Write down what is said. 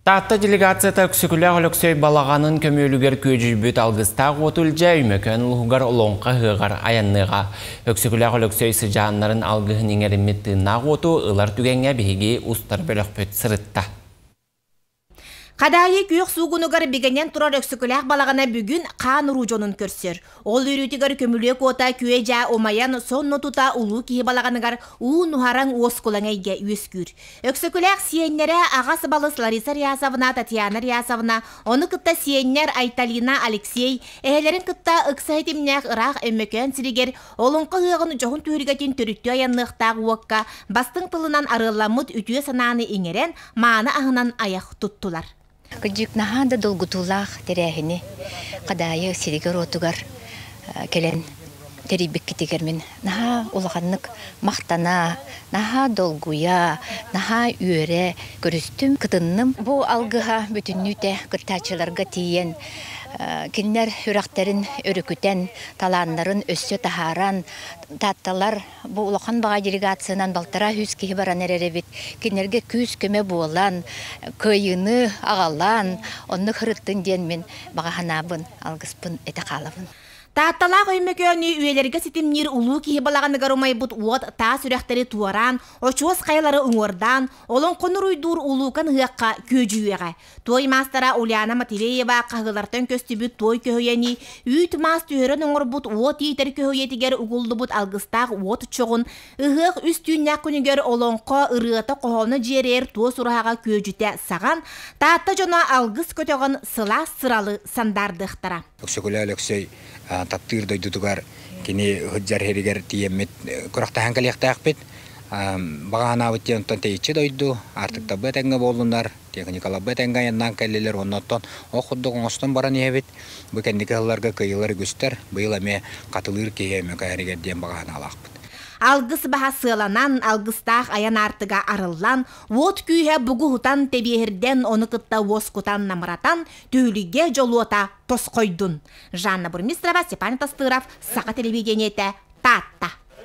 Таатта делегацията Өксөкүлээх Өлөксөй балаҕанын көмүөлүгэр күөдьүйбүт алгыстаах уоту илдьэ Өймөкөөн улууһугар Олоҥхо ыһыаҕар айанныаҕа. Өксөкүлээх Өлөксөй сыдьааннарын алгыһын иҥэриммит тыыннаах уоту ылар түгэҥҥэ биһиги устар бөлөхпүт сырытта. Хадаайы күөх суугунугар бигэнэн турар Өксөкүлээх балаҕана бүгүн хаан уруу дьонун көрсөр. Ол үөрүүтүгэр көмүлүөк уота күө-дьаа умайан сонно тута улуу киһи балаҕаныгар уу нуһараҥ уоскулаҥ эйгэ үөскүүр. Өксөкүлээх сиэннэрэ аҕас балыс Лариса Рясовна, Татьяна Рясовна, ону кытта сиэннэр Айталина, Алексей эһэлэрин кытта ыкса ситимнээх ыраах Өймөкөөн сиригэр Олоҥхо ыһыаҕын дьоһун түһүлгэтин төрүттүү айанныахтаах уокка бастыҥ тылынан арыалламмыт үтүө санааны иҥэрэн, мааны аһынан айах туттулар. Кырдьык, наһаа да долгутуулаах тэрээһини Хадаайы сиригэр-уотугар кэлэн тэрийбиккитигэр мин наһаа улаханнык махтана, наһаа долгуйа, наһаа үөрэ көрүстүм, кытынным. Бу алгыһа бүтүннүүтэ кыттааччыларга тиийэн, кинилэр үрэхтэрин өрүкүтэн, талааннарын өссө таһааран, Таатталар Бу улахан баҕа делегациянан балтараа сүүс киһи баран эрэр эбит. Кинилэргэ күүс-көмө буолан, кыайыыны аҕалан, оннук ырыттын диэн мин баҕа санаабын, алгыспын этэ хаалабын. Таатталаах Өймөкөөнү үйэлэргэ ситимниир улуу киһи балаҕаныгар умайбыт уот таас үрэхтэри туораан, очуос хайалары уҥуордаан, олоҥхону уруйдуур улуукан ыһыахха күөдьүйүөҕэ. Туой маастара Ульяна Матвеева хаһыылартан көстүбүт туой көһүйэни үүт-маас түһэрэн оҥорбут уот иитэр көһүйэтигэр угуллубут алгыстаах уот чоҕун ыһыах үс түүннээх күнүгэр олоҥхо ырыата-хоһооно дьиэрэйэр туос ураһаҕа күөдьүтэ саҕан, Таатта дьоно алгыс көтөҕөн сылаас сыралы сандаардыахтара. Өксөкүлэ Өлөксөй таптыыр дойдутугар кини сылдьар сиригэр тиийэммит күрэхтэһэн кэлиэхтээхпит. Баҕа санаабыт диэн онтон тэйиччи дойду, аартыктарбыт этэҥҥэ буоллуннар, Техникаларбыт этэҥҥэ айаннаан кэллилэр уонна оттон ол курдук оҥостон баран иһэбит. Бу кэнники сылларга кыайыылар үгүстэр. Быйыл эмиэ хатылыыр киһи эмиэ кэһэригэр диэн баҕа санаалаахпыт. Алгыс баһа сыаланан, алгыстаах айан аартыга арыллан, уот күүһэ бугуһутан, тэбиэһирдэн, ону кытта уоскутан, намыратан, түһүлгэ дьолуота тосхойдун. Жанна Бурмистрова, Степан Тастыров, Саха телевидениетэ, Таатта.